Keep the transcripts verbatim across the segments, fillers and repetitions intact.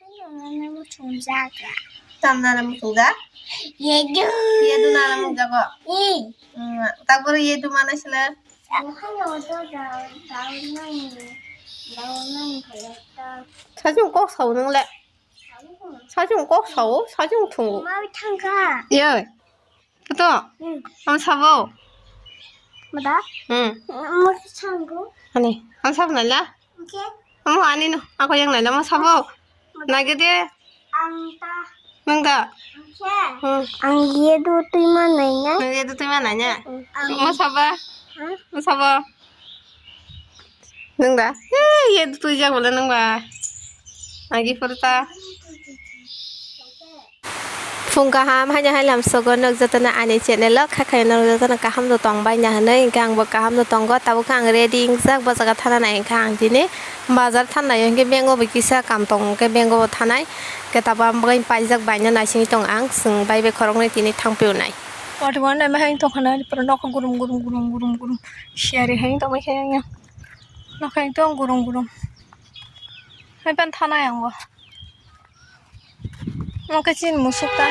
Ano muchungjaga. Tam nana muchungjak? Yedu. Yedu nana muchungjak o? I. Hmm, tak boro yedu mana sila? Ano do da, da nang, da nang kaya ta. Sajung kok sao nang le? Sajung kok sao, sajung thungo. Mau thangkha. Ye. Puto. Hmm. Ang sabo. Mada? Hmm. Mau thangkha. Ani, ang sabo nala? Oke. Amo ani no, ako yang nai lama sabo. Nage de. Ang ta. Nang da. Oke. Hmm. Ang yedu twi ma nai na. Nang yedu twi ma nai na. Hmm. Mo saba. Hmm? Mo sabo. Nang da. He, yedu twi jak bole nang ba. Agi purta. Phung kaham, haino hai lamsogo nok jotono ani channel o kha khaino nok jotono kaham no tong bai na hinwi, hwnkhe ang bo kaham no tongo, tabuk khe ang ready wngjak bo jaga thana nai hwnkhe ang tini bazar thana nai hwnkhe bank o bo kisa kam tong hwnkhe bank o bo thanai, hwnkhe tabuk ang bagwi paijak baino naisingwi tong ang, chwng bai bai khoroknwi tini thang phiyoknai. Watwi uanaima hai tongkha na, pura nokha gurum gurum gurum gurum gurum siyari hai tongbai khe yang yang nokha yang tong gurum gurum hai pan thanai ang bo. Oke, chin musuk ta.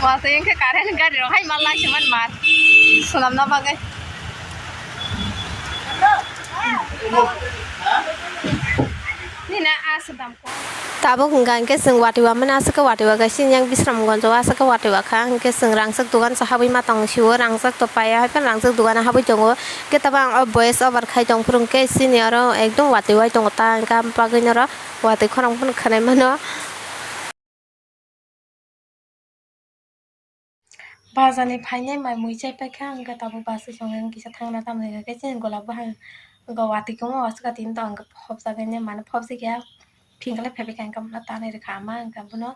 Watwi wngkhe current gari rok hai ma lai se man mar. Swnamna bagwi. Nina aswk dam. Tabuk hwnkha hwnkhe chwng watwi uamani aswk khe watwi uakha, sini yang Bisramganj o aswk khe watwi uakha, hwnkhe chwng rangchak dogan se habwi ma tong sio, rangchak to paiya, hai phano rangchak dogan o habwi tongo, hwnkhe tabuk ang o voice over khai tong phuru hwnkhe chini oro ekdom watwi uai tongo ta, hwnkhe am bagwi norok watwi khorang phano khwnai mano. Bazar ni phainai mai mui chai paikha, hwnkhe tabuk bus song kisa thangna tamni hwnkhe chini gola buphang wngkha watwi kwma o aswk tini to hwnkhe phobjagwi mane phobjagya phingkhlai phaibaikha hwnkhe bono tanwi rwkha ama hwnkhe bono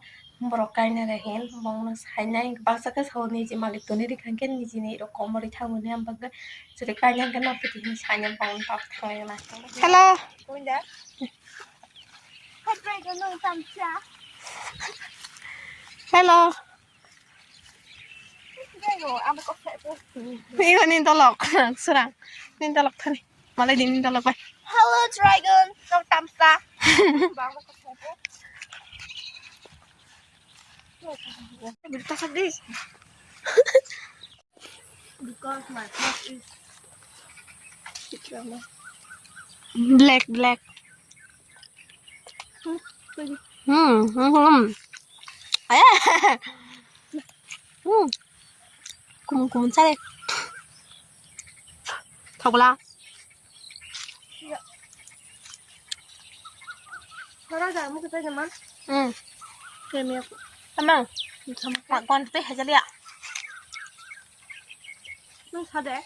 borok kainai rw hin bongno sainai baksa khe sao niji malik toni rwkha hwnkhe nijini rok komorwi thangmani am bagwi chwrwi kainai hwnkhe nokphi tini sainai bongni bagwi thanglai rwna. Hello. Hello. Igo ni dolok, surang. Ni dolok thani. Malai di ni dolok bai. Hello, dragon. Kau tamsa. Bang ko. Tasak di. Because my throat is black, black. Hmm, hmm, hmm. Eh. Hmm. Kumun, kumun sare. Thokla. Thora ga mu kita jaman. Hmm. Kemia. Tamang. Sama. Kon te hajalia. Nung sade.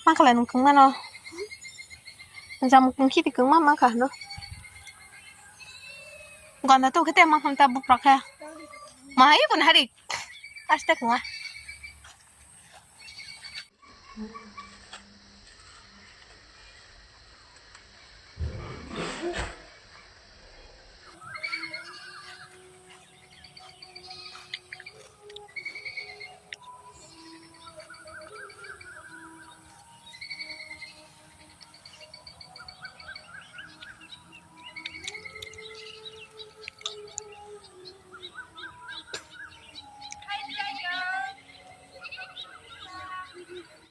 Mangkala nung kung mano. Jam kung kiti kung ma mangka no. Gonda tu kete ma hanta bupra kha. Mahai pun hari. Aste kung ah.